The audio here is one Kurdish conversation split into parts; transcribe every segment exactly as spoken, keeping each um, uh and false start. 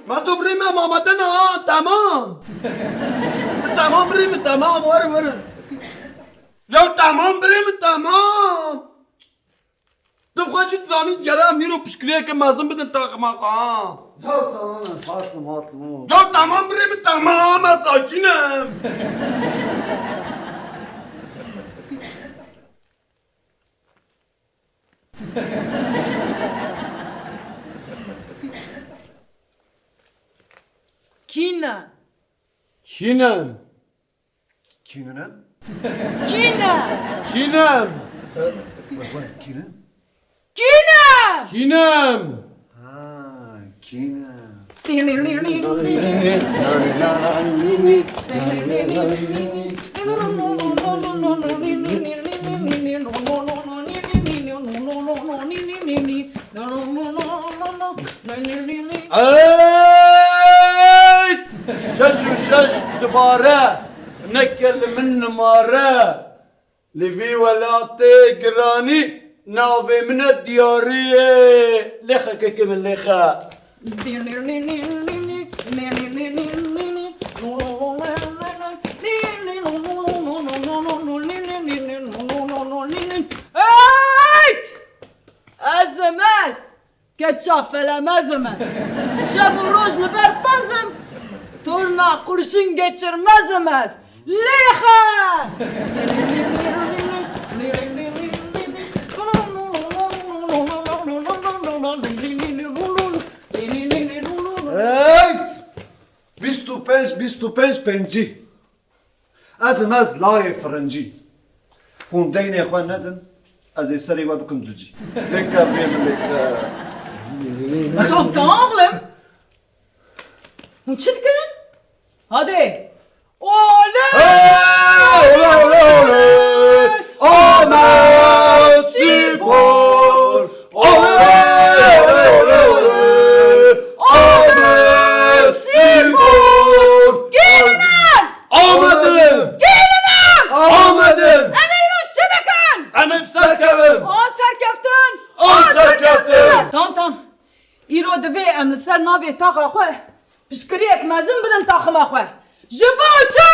Mesto birê me, mamate ne ha, temam. Temam birê min, temam, werin, werin. Ya temam birê min, temam. Tu xwe jî dizanî gere em îro piştgiriyeke mezin bidin taxima xwe ha. Ya tamam, ez hatim, hatim, oğlum. Ya temam birê min, temam, ez sakîn im. Kî ne? Kî ne? Kî ne? Kî ne? Kî ne? E, we, we, kî ne? Kî ne? Kî ne? Ha, kî ne? Ey! Şeş û şeş dubare, neke li min nimare. Li vî welatê giranî navê min e diyariyê. Lêxe kekê min, lêxe. Eyt! Ez im ez! Keça felemez im ez. Şev û roj li ber pez im. Torna qurşin geçirmez im ez. Lêxe! Eyt! Bîst û pênc, bîst û pênc, pêncî. Ez im ez layê firincî. Hûn deynê xwe nedin, ez ê serê we bikim ducî. Lêke bê min lêke. Tom, tamam oğlum. Hûn çi dikin? Hadi. Oley! Hey! Oley, oley, oley! Amed Spor! Oley, oley, oley, oley! Amed Spor! Gelin! Amedim! Gelin! Amedim! Em ê îro çi bikin? Em ê serkevin! An serkeftin! An serkeftin! Tam, tam. Îro divê em li ser navê taxa xwe piştgiriyek mezin bidin taxima xwe. Ji bo çi?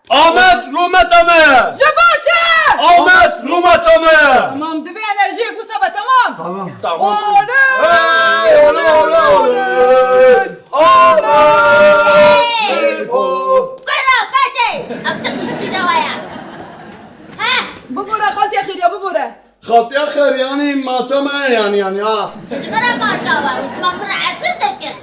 Amed rûmeta me! Ji bo çi? Amed rûmeta me! Tamam, divê enerjiyek wisa be, tamam? Tamam. Tamam. Oley! Hey, oley, oley, oley! Amed Spor! Kuro, kaçê! Ev çi qîşqîşa we ye? He? Bibûre, xaltiya Xêriya, bibûre. Xaltiya Xêriyanî maça me ye yanî, yanî ha. Çi ji bira maça we? Û çima min re ezir dikir?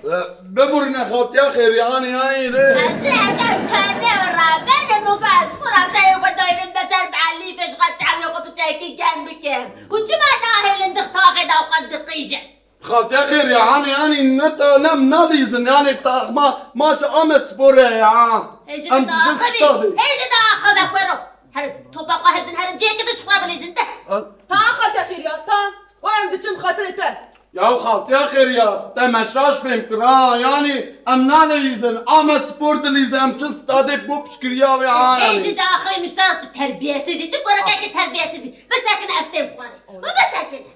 E, biburîne xaltiya Xêriyanî yanî lê. Ez ê heger kerdê û rabenim û ez xwe ra serê xwe dayrim be ser bi elîfê ji xwe çavê xwe piçekî germ bikim. Û çima nahêlin di taxê de û qas diqîjin? Xaltiya Xêriya, hanê, yanî ne te, ne em nalîzin, yanî taxma maça Amed Spor e ya. Hêjî daxivî, hêjî daxive kuro. Herin, topa xwe hildin, herin cihekê din ji xwe bilîzin te. Al. Ta xaltiya Xêriya, ta. Wa em diçin bi xatirê te. Ya xaltiya Xêriya, te me şaş fêm kir ha, yanî em nalîzin, Amed Spor dilîze, em çin stadê bo piştgiriya wê ha, yanî. Hêjî daxivî mişterak tu terbiyesizî, tu kurekekî terbiyesizî. Bisekine ez têm xwarê. Bisekine.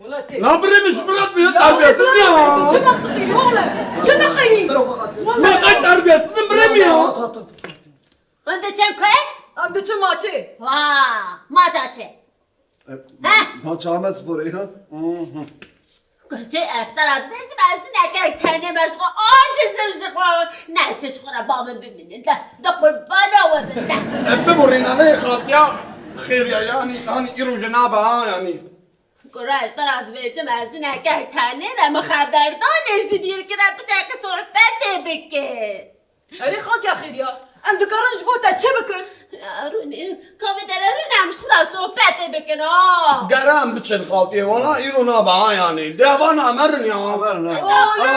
Wala tê. La birê min ji min re dibe terbiyesiz ya. Çi bak dixîrî oğlum? Çi dixîrî? Ma qey terbiyesiz im birê min ya. Hûn diçin ku? Em diçin maçê. Wa, maça çi? He? Maça Amed Sporê ha? Goçê ez te re dibêjim, ez jinekek tenê me ji xwe aciz im ji xwe. Ne çi ji xwe re ba min bimînin de. De qurbana we bin de. Em biborîne lê xaltiya Xêriya yanî, hanî îro jina be ha yanî. Kura, ez te re dibêjim, ez jinekek tenê me, min xeberdanê ji bîr kire, piçeke sohbetê bike. Erê, xaltiya Xêriya, em dikarin ji bo te çi bikin? Erûnê, ka vê derê rûnê em ji xwe re sohbetê bikin, ha. Gere em biçin xaltiyê, wala îro nabe, ha, yanî. Dê eva namerin ya. Namerin, ha. Oley,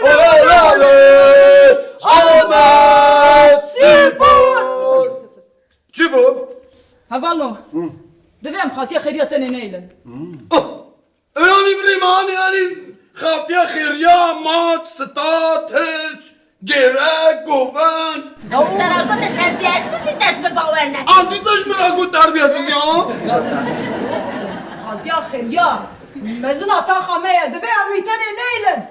oley, oley, oley. Amed Spor. Çi bû? Hevalno. Hı. Divê em xaltiya Xêriya tenê neyilin. Hı. Oh! Yanî birê me, hanî, yanî xaltiya Xêriya, maç, stad, hirç, gêrek, govend. Ew ji te re gote terbiyesiz, te ji min bawer neke. An dîsa ji min re got terbiyesiz ya. Xaltiya Xêriya, mezina taxa me ye, divê em wî tenê neyilin.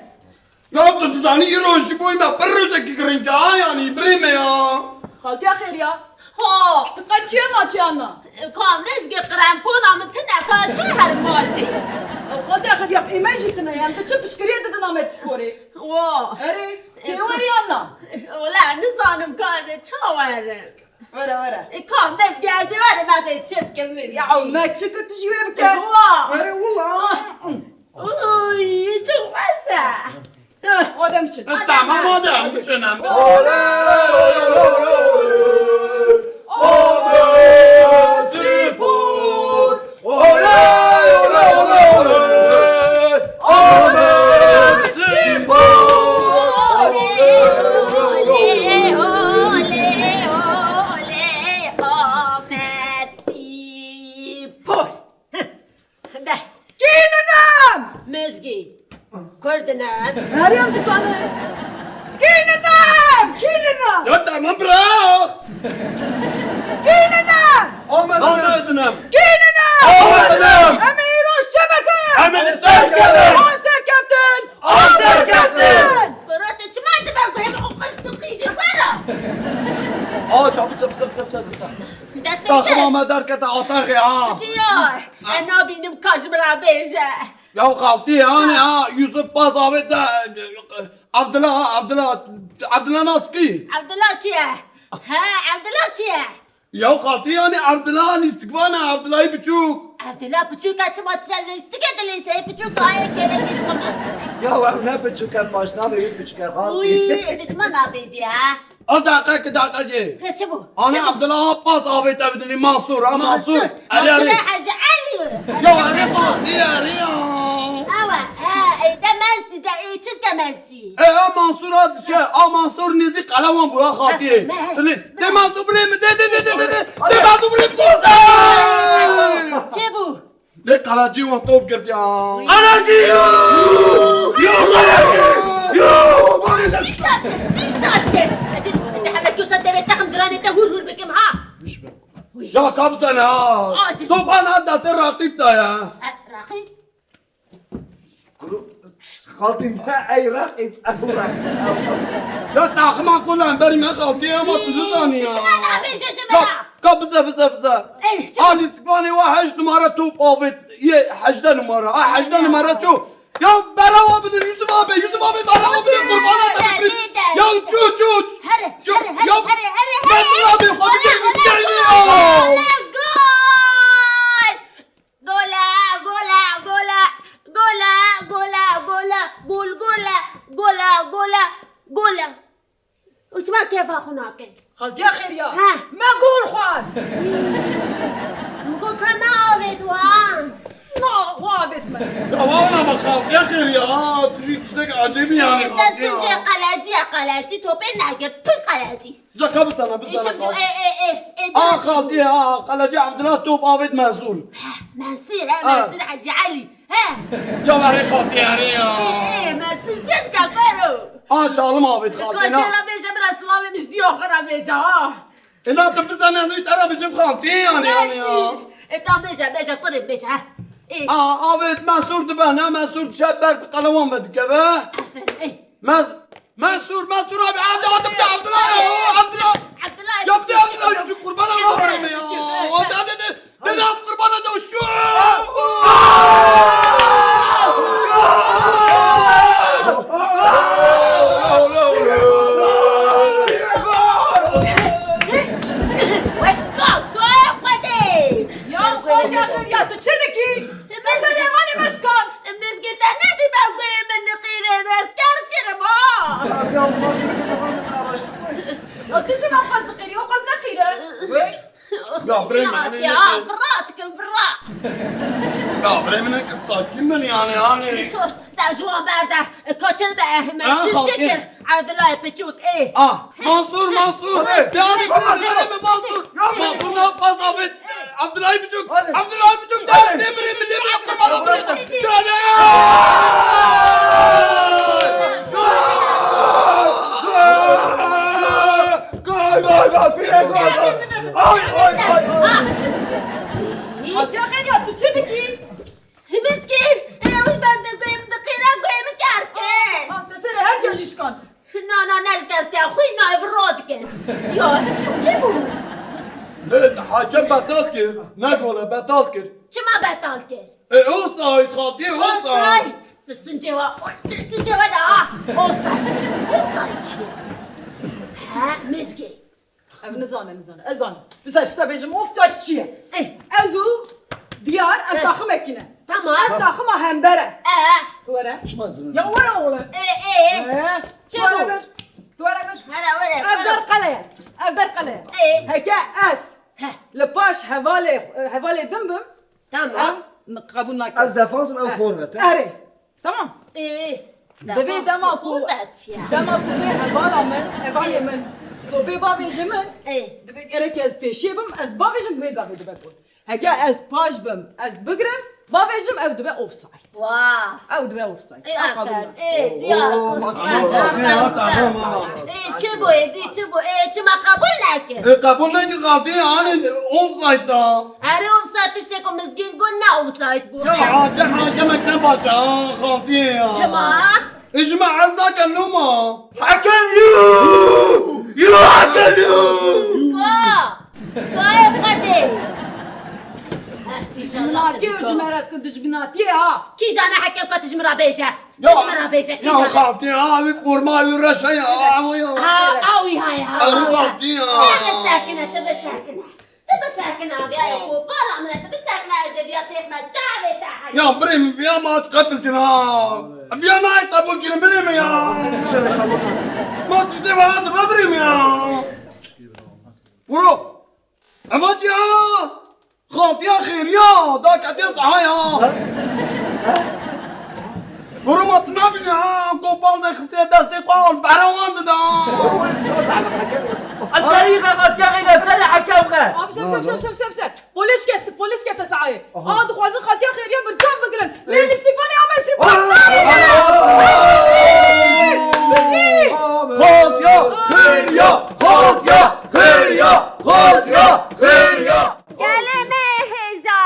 Ya tu dizanî îro ji bo me pir rojekî girîng e, ha, yanî birê me ya. Xaltiya Xêriya. Ha. Tu qet çi ye ma çi ana? Ka Mizgî, qrempona min tine, ka çi her ma çi? Xaltiya Xêriya, ê me jî tine ye, em tu çi piştgiriyê didin Amed Sporê? Wa. Erê, tê werî ana? Wela nizanim ka ez ê ça werim. Were, were. E, ka Mizgî, ez ê werim, ez ê çi bikim Mizgî? Ya me çi kir tu jî wê bike? Wa. Were wela. Uy, çok baş e. Adem çi? Tamam, hadi, hadi, canım. Oley, oley, oley, oley. Ahmet Spor. Oley, oley, oley, oley. Ahmet Spor. Oley, oley, oley, oley, Ahmet Spor. De. Kînin em? Mizgî. Kurdin em? Her yem dizane. Kînin em? Kînin em? Ya tamam, bırak. Kînin em? Ahmet Aydın em. Kînin em? Ahmet Aydın em. Em ê îroj çi bikin? Em ê serkevin. An serkeftin. An serkeftin. Kuro tu çima dibe ku hebe o qil tu qîjî wera? Aa, çabuk, çabuk, çabuk, çabuk, çabuk. Dest pê Taxima te. Me derkete ataxê ha. Diyar. E, nabînim ka ji min re bêje. Ya xaltî, hanê ha, Yusuf Pas avê te, Abdullah, Abdullah, Abdullah nas kî? Abdullah kî ye? He, Abdullah kî ye? Ya xaltî, hanê Abdullah lîstikvan e, Abdullahî biçûk. Abdullah biçûk e, çima tu lîstikê dilîsê, biçûk ayê kêlekê çima nas? Ya ew ne biçûk e, paşnavê wî biçûk e, xaltî. Wî, ê tu çima nabêjî, ha? A daqe ki daqe jê. He, çi bû? Ana Çi bû? Abdullah Abbas avê te bidinî Mansur, ha Mansur. Mansur. Erê, erê. Mansur Hacı Ali. Ya erê xaltî, erê ya. Ewa, he, ê, de Mensî de, ê, çi dike Mensî? E, a Mansur a diçe, a Mansur nêzî qelewan bû, ha xaltî. Bes, me, Dilê, de Mansur birê min, de, de, de, de, de, de, de Mansur birê min, de. Çi bû? Lê qelecî wan top girtiya. Qelecî! Yo! Yo, qelecî! Yo! Dîsa te, dîsa te. Ez ê, ez ê hemek yosa devê texim diranê te hûr hûr bikim ha. Ya kaptan ha. Acil. Topan ha destê raqîb da ya. E, raqîb? Kuru, xaltî me ey raqîb, ew raqîb. Ya taxima ku lemberî me xaltî ama tu nizanî ya. Çima nabêje ji me ya? Ka bize, bize, bize. Ey, çima? A lîstikvanê we heşt numara top avêt, yê hejdeh numara. A hejdeh numara ço? Ya berewa bidin Yusuf abi, Yusuf abi berewa bidin, qurbana te bibî. Ya ço, ço. Here, here, here, here, here, here. Yusuf abi, abi gel, gel ya. Gol! Gola, gola, gola, gola, gola, gola, gol, gola, gola, gola, gola. Û çima kêfa xwe nake? Xaltiya Xêriya. He. Me gol xwar. Min got ka me avêt wan. Na, wa avêt me. Ya wana me xaltiya Xêriya. Tu jî tiştek ecêbî yani. Ser sincê qelecî ye, qelecî topê negir. Pî qelecî. Ca ka bisana, bisana. Ê, ê, ê, ê, ê, Aa, xaltî, aa, qelecî Abdullah top avêt Mensûr. Mensûr, he, Ha. Mensûr Hacî Elî. He. Ya erê xaltî, erê ya. Ê, ê, Mensûr çi dike, Fero? Aa, çalim avêt xaltî, na. Kaşê re bêje, bira silavê min ji diya xwe re bêje, ha. Ê, na tu bisana, ez ji te re bêjim xaltî, yani, yani ya. Mensûr. Ê, tam bêje, bêje, kurê bêje, he. Ê. Aa, avêt Mensûr dibe, ne Mensûr dişe ber bi qelewan vedikeve. Aferin, ê. Mes-, Mensûr, Mensûr abi, hadi, hadi, bir de Abdullah ya, o Abdullah. Abdullah, Ya bir de Abdullah, şu kurban ama verme ya. Hadi, hadi, hadi. Biraz kurban olacağım şu. Wek, wek, wek, wek. Ya, Xwedê xêr ya, tu çi dikî? Te serê malê me şikand. Mizgî te nedî be guhê min diqîrê, ez ker kirim ha. Ya, ez ya, ez ê bikim, ben araştırma. Ya, tu çima xwez diqîrî, o xwez neqîre. Wey. Ya, birê min, hatiye, ha, vira dikim, vira. Ya, birê min, sakin bin yani, hani. Te ji wan berde, e, kaçin be, e, Ha, Mensûr xaltî. Çekir, Abdullah Piçûk, ê. Ah, Mansûr, Mansûr. Hadi. Ya, hadi, Hadi. Mansûr, Mansûr. Ya, Mansûr, ne yapmaz abi? Abdullah Piçûk, Hadi. Abdullah Piçûk, Hadi. Demir, demir, demir, kurban olayım. Hadi. Gol, gol, gol, pire gol, gol. Ay, ay, ay, ay. Hatiye xêr ya, tu çi dikî? Mizgî, e, ew ber de guhê min diqîre, guhê min ker kir. Ha, te serê her Ne ji destê xwe nayê vir radikin. Ya, çi bû? Ê, hekem betal kir. Ne gole, betal kir. Çima betal kir? Ê, offside, xaltî, offside. Offside. Sirsincê wa, sirsincê wa da, ha. Offside. Offside çi ye? He, mizgê. Ev nizane, nizane. Ez zanim. Bi ser şta bêjim, offside çi ye? Eh. Ez û Diyar, ev Eh. taximekî ne. Tamam. Ev taxima hember e. Eh. Tu were. Çima zirî? Ya were oğlum. Eh, eh. Eh. Çi Tu were bû? bir. Tu were bir. Here, were, Ev were. der qele ye. Ev der qele ye. Eh. Heke ez Heh. li paş hevalê, hevalê din bim. Tamam. Ev n-, qebûl nake. Ez defansım, ev Eh. forvet e. Erê. Tamam. Ee, Divê dema ku, forvet ya. dema ku vê hevala min, hevalê min, topê bavêje min, Ee. divê gerek ez pêşiyê bim, ez bavêjim, wê gavê dibe gol. Heke ez paş bim, ez bigrim, bavêjim, ew dibe offside. Wah. Ew dibe offside. Ê, Ew qebûl aferin. nake. Ê, Oo, diyar. maço. Aferin, Ê, aferin, tamam, tamam. Ê, çi bû, êdî, çi bû? Ê, çima qebûl nekir? Ê, qebûl nekir, xaltî, yani offside da. Erê offside tiştê ku mizgîn got ne offside bû. Ya, hakem, hakemek ne baş e, ha, xaltî ya. Çima? Ê, ji me ez nake loma. Hakem yu! Yu hakem yu! Ka! Ka ye Xwedê! Eh, înşallah Dijminatiyê û ji me re dikin dijminatiyê ha. Kî zane hekem ka tu ji min re bêje? Ya, Tu ji min re bêje, kî ya zane? xaltî, ha, wî forma, wî reş e ya, Reş. ha, ya. Ha, ha, wî ha ya. Erê xaltî ya. Tu bisekine, tu bisekine. Tu bisekine, viya ye ku bala min e, tu bisekine, ez ê viya têxme çavê te heye. Ya birê min, viya ma tu qetil kir ha. Viya nayê qebûl kirin, birê min ya. Ma tiştê wiha dibe birê min ya. Bro. Eva ya. Xaltiya xêriya, da ketiya saha ya. Koruma tu nabîne ha, kopal de xistiye destê xwe an, bere wan dida. Em serî xe xaltiya xêriya, serê hekem xe. Abi, sem, sem, sem, sem, sem, sem. Polis kete, polis kete sahayê. Aha. Aha, dixwazin xaltiya xêriya birçav bigirin. Lê lîstikvanê Amed Spor nabîne. Aha. Bijî! Xaltiya xêriya, xaltiya xêriya, xaltiya xêriya. Gelê me hêja,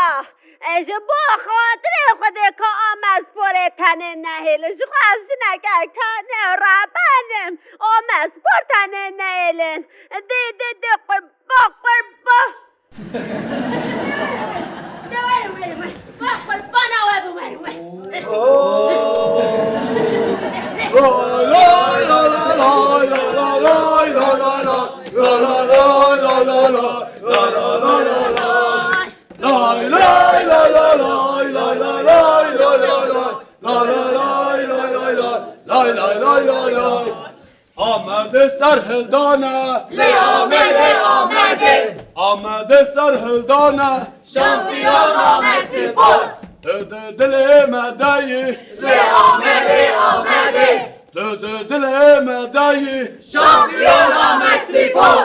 e, ji bo xatirê Xwedê ka Amed Sporê tenê nehêlin. Ji xwe ez jinekek tenê rebenim. Amed Spor tenê nehêlin. Dê, dê, dê, qurba, qurba. De werin, werin, werin. Wa qurbana we bin, werin, werin. Amedê serhildane. Lê Amedê, Amedê. Amedê serhildane. Şampiyon Amed Spor. Tu di dilê me de yî. Lê Amedê, Amedê. Tu di dilê me de yî. Şampiyon Amed Spor.